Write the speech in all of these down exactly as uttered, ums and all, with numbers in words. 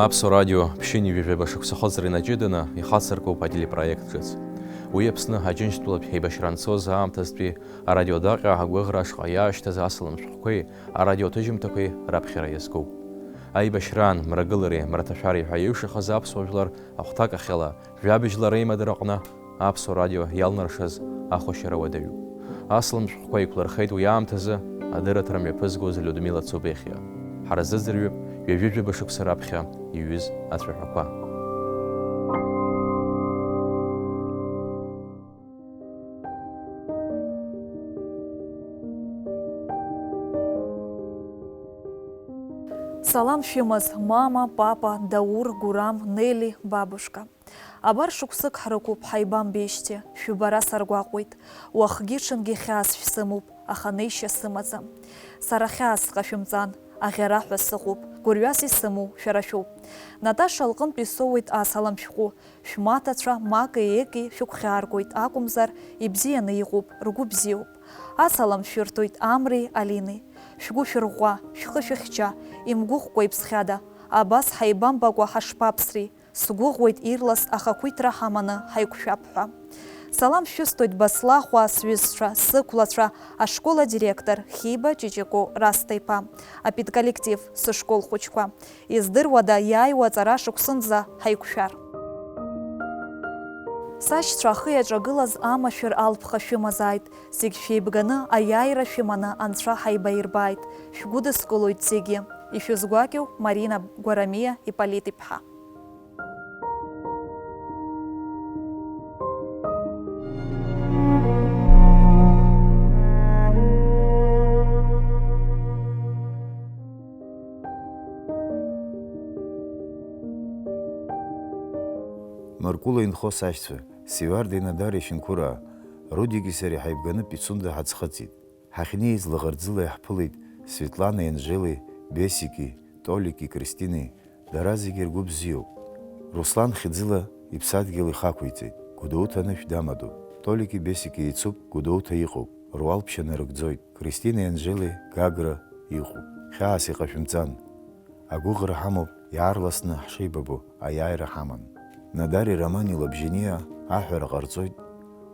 Аԥсуа радио ԥшьынҩажәаба шықәса ахыҵра инаҷыданы ихацыркуп ателепроект ҿыц. Уи Аԥсны Аџьынџьтәылатә еибашьра анцоз аамҭазтәи арадиодаҟьа агәыӷра ашҟа иаашьҭыз асалам шәҟәқәеи арадиоҭыжьымҭақәеи раԥхьара иазкуп. Аибашьраан, мрагылареи мраҭашәареи ҳәа иҩшахаз аԥсуа жәлар ахәҭакахьала, жәабжьла реимадара аҟны Аԥсуа радио иалнаршаз ахәашьара уадаҩуп. Асалам шәҟәқәа еиқәлырхеит уи аамҭазы адырраҭара мҩаԥызгоз Людмила Цубехиа. Ҳара ҳзыӡырҩып ҩажәижәаба шықәса раԥхьа иҩыз ацәаҳәақәа. Салам шәымаз, мама, папа, Даур, Гурам, Нели, бабушка. Абар шықәсык ҳрықәуп ҳаибамбеижьҭеи, шәыбара саргәаҟуеит. Уахгьы-ҽынгьы хьаас шәсымоуп, аха неишьа сымаӡам. Сара хьаас сҟашәымҵан, аӷьараҳәа сыҟоуп, гәырҩас исымоу шәара шәоуп. Наташа лҟынтә исоуеит асалам шәҟәы. Шәмаҭацәа Маки Еки шәықәхьааргоит акәымзар, ибзианы иҟоуп, ргәы бзиоуп. Асалам шәырҭоит Амри Алини. Шәгәы шәырӷәӷәа, шәхы шәыхьча, имгәыӷкәа иԥсхьада, абас ҳаибамбакәа ҳашԥаԥсри? Сгәыӷуеит ирлас ахақәиҭра ҳаманы ҳаиқәшәап ҳәа. Салам шәысҭоит Баслахәаа сҩызцәа, сықәлацәа, ашкол адиректор Хиба Ҷыҷыкәу Расҭа-иԥа, апедколлектив, сышкол хәыҷқәа. Издыруада, иааиуа аҵара шықәсынӡа ҳаиқәшәар? Сашьцәа, ахы иаҿагылаз амашәыр алԥха шәымазааит, зегь шәеибганы аиааира шәыманы Анцәа ҳаибаирбааит, шәгәыдыскылоит зегьы. Ишәызгәакьоу Марина Гәарамиа Иполит-иԥҳа. Маркула инхо сашьцәа, Сиуарда Надари Шьынқәыраа, Рудики сареи ҳаибганы Пицунда ҳаӡхыҵит. Ҳахьнеиз лаӷырӡыла иаҳԥылеит Светланеи Анжелеи, Бесики, Толики, Кристинеи, дара зегьы ргәы бзиоуп. Руслан хьӡыла иԥсадгьыл ихақәиҵеит, Гәдоуҭа анышә дамадоуп. Толики Бесики еицуп, Гәдоуҭа иҟоуп, руалԥшьа нарыгӡоит, Кристинеи Анжелеи Гагра иҟоуп. Хьаас иҟашәымҵан. Агәыӷра ҳамоуп, иаарласны ҳшеибабо аиааира ҳаман. Надари Романи Лабжьаниа аҳәара ҟарҵоит,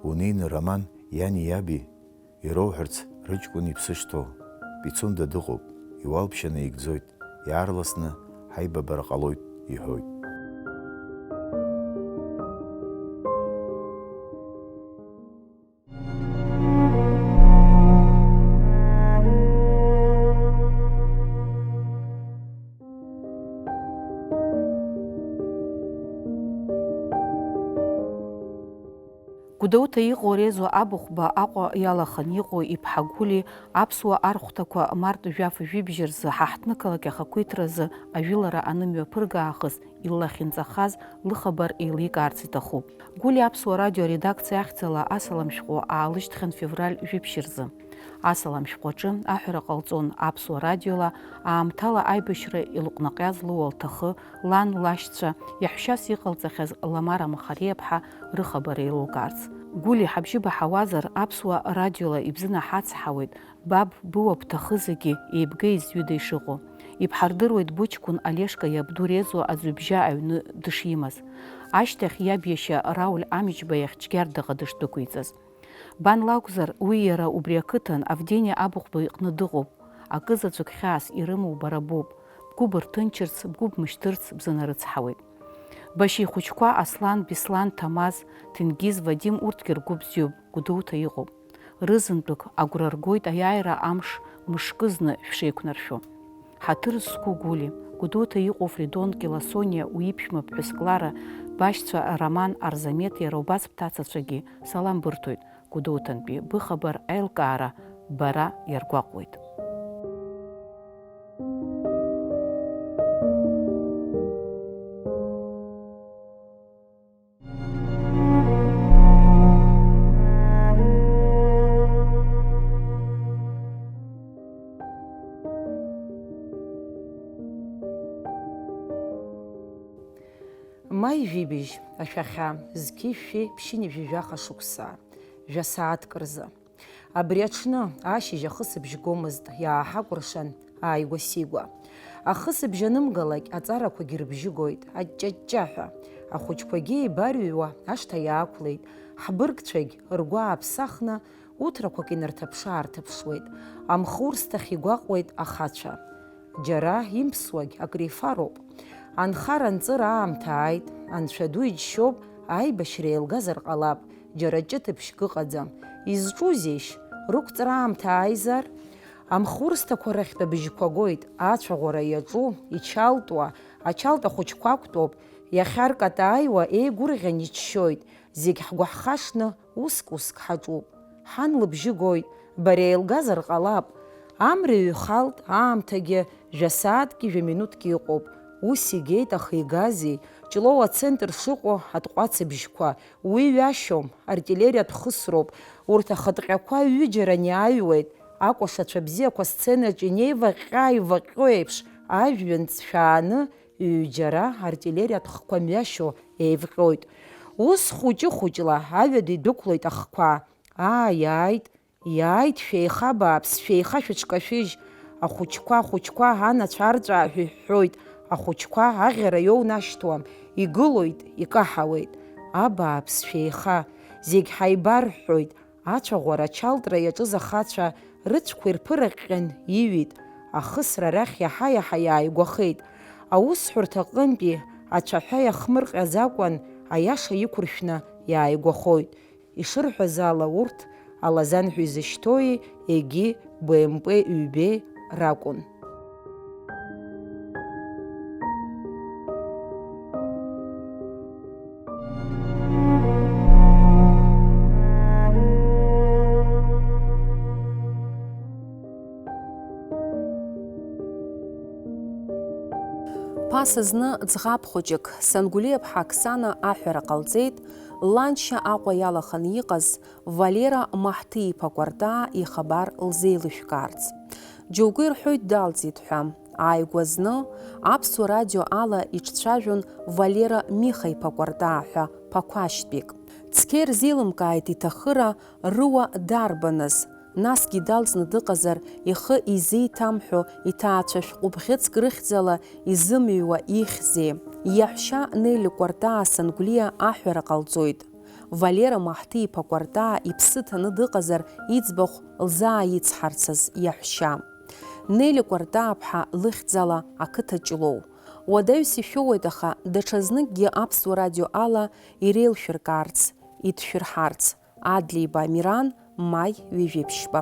унеины Роман иани иаби ироуҳәарц рыҷкәын иԥсы шҭоу. Пицунда дыҟоуп, иуалԥшьа наигӡоит, иаарласны ҳаибабара ҟалоит, иҳәоит. Гәдоуҭа иҟоу Резо Абыхәба Аҟәа иалаханы иҟоу иԥҳа Гәли аԥсуа архәҭақәа март жәаф жәибжь рзы ҳаҳҭнықалақь ахақәиҭразы ажәылара анымҩаԥырга аахыс илахьынҵахаз лыхабар еиликаарц иҭахуп. Гәли Аԥсуа радио аредакциа ахьӡала асалам шәҟәы аалышьҭхьан февраль жәиԥшь рзы. Асалам шәҟәаҿы аҳәара ҟалҵон Аԥсуа радиола аамҭала аибашьра илыҟәнаҟьаз луа лҭахы, лан, лашьцәа, иаҳәшьас иҟалҵахьаз Ламара Махариаԥҳа рыхабар еилылкаарц. Гәли, ҳабжьы баҳауазар, Аԥсуа радиола ибзынаҳацҳауеит, баб, быуа бҭахы зегьы еибга-еизҩыда ишыҟоу. Ибҳардыруеит быҷкәын Олешка иабду Резо аӡҩыбжьа аҩны дышимаз. Ашьҭахь иаб иашьа Рауль Амиџьба иахь Џьгьардаҟа дышдәықәиҵаз. Бан лакәзар, уи иара убри ақыҭан Авдениа Абыхәба иҟны дыҟоуп. Акызаҵәык хьаас ирымоу бара боуп. Бгәы бырҭынчырц, бгәы бмышьҭырц бзанарыцҳауеит. Башьа ихәыҷқәа Аслан, Беслан, Ҭамаз, Ҭенгиз, Вадим урҭгьы ргәы бзиоуп, Гәдоуҭа иҟоуп. Рызынтәык агәра ргоит аиааира амш мышкызны шәшеиқәнаршәо. Ҳаҭыр зқәу Гәли, Гәдоуҭа иҟоу Фридон Кьыласониа, уи иԥшәма ԥҳәыс Клара, башьцәа Роман, Арзамеҭ, иара убас бҭацацәагьы салам бырҭоит. Гәдоуҭантәи быхабар аилкаара бара иаргәаҟуеит. Маи жәибжь, ашәахьа, зқьи жәшәи ԥшьынҩажәи жәаха шықәса, жәа сааҭк рзы. Абри аҽны, ашьыжь ахысыбжь гомызт, иааҳакәыршан ааигәа-сигәа. Ахысыбжь анымгалак, аҵарақәагьы рыбжьы гоит, аҷҷаҷҷаҳәа. Ахәыҷқәагьы еибарҩуа ашҭа иаақәлеит. Ҳбыргцәагь ргәы ааԥсахны, уҭрақәак инарҭаԥшы-аарҭаԥшуеит. Амхурсҭахь игәаҟуеит ахацәа. Џьара имԥсуагь акрифароуп. Анхара-анҵыра аамҭа ааит, анцәа ду иџьшьоуп, аибашьра еилгазар ҟалап, џьара ҷыдбжьык ыҟаӡам. Изҿузеишь, рықәҵра аамҭа ааизар? Амхурсҭақәа рахьтә абжьқәа гоит, ацәаӷәара иаҿу, ичалтуа, ачалт ахәыҷқәа ақәтәоуп, иахьаркатааиуа еигәырӷьан иччоит, зегь ҳгәаҳхашҭны уск-уск ҳаҿуп. Ҳан лыбжьы гоит, бара еилгазар ҟалап. Амра ҩхалт, аамҭагьы жәа сааҭки жәа минуҭки ыҟоуп. Ус игеит, аха игазеи, Ҷлоу ацентр шыҟоу атҟәацыбжьқәа, уи ҩашьом, артиллериатә хысроуп. Урҭ ахатҟьақәа ҩыџьаран иааҩуеит, акәашацәа бзиақәа асценаҿ инеиваҟьҟьа-ааиваҟьҟьо еиԥш, ажәҩан ҵшәааны, ҩџьара артиллериатә хқәа мҩашьо еивҟьоит. Ус хәыҷы-хәыҷла аҩада идәықәлоит ахқәа. Ааи, иааит, иааит, шәеиха, абааԥс, шәеиха, шәыҽкашәыжь. Ахәыҷқәа, ахәыҷқәа, анацәа арҵәаа ҳәа иҳәҳәоит. Ахәыҷқәа аӷьара иоунашьҭуам, игылоит, икаҳауеит. Абааԥс, шәеиха, зегь ҳаибарҳәҳәоит. Ацәаӷәара, ачалтра иаҿыз ахацәа рыцәқәа ирԥыраҟьҟьан иҩит. Ахысра арахь иаҳа-иаҳа иааигәахеит. Аусҳәарҭа аҟынтәи ацәаҳәа иахмырҟьаӡакәан, аиаша иқәыршәны иааигәахоит. Ишырҳәаз ала, урҭ Алазан ҳәа изышьҭоуи егьи Б М П ҩбеи ракәын. Ԥаса зны ӡӷаб хәыҷык, Сангәлиаԥҳа Оксана аҳәара ҟалҵеит, ланшьа Аҟәа иалаханы иҟаз Валера Маҳҭы-иԥа Кәартаа ихабар лзеилышәкаарц. Џьоукы ирҳәоит далҵит ҳәа. Ааигәа зны Аԥсуа радио ала иҿцәажәон Валера Миха-иԥа Кәартаа ҳәа ԥақәашьтәик. Цқьа ирзеилымкааит иҭахыра рыуа дарбаныз, насгьы далҵны дыҟазар ихы изеиҭамҳәо иҭаацәа шәҟәыбӷьыцк рыхьӡала изымҩуа ихьзеи? Иаҳәшьа Нели Кәартаа Сангәлиа аҳәара ҟалҵоит. Валера Маҳҭы-иԥа Кәартаа иԥсы ҭаны дыҟазар иӡбахә лзааицҳарцаз иаҳәшьа. Нели Кәартаа-ԥҳа лыхьӡала ақыҭа Ҷлоу. Уадаҩс ишәоуеит, аха даҽазныкгьы Аԥсуа радио ала иреилшәыркаарц, идшәырҳарц. Адлеиба Амиран, маи ҩажәи ԥшьба.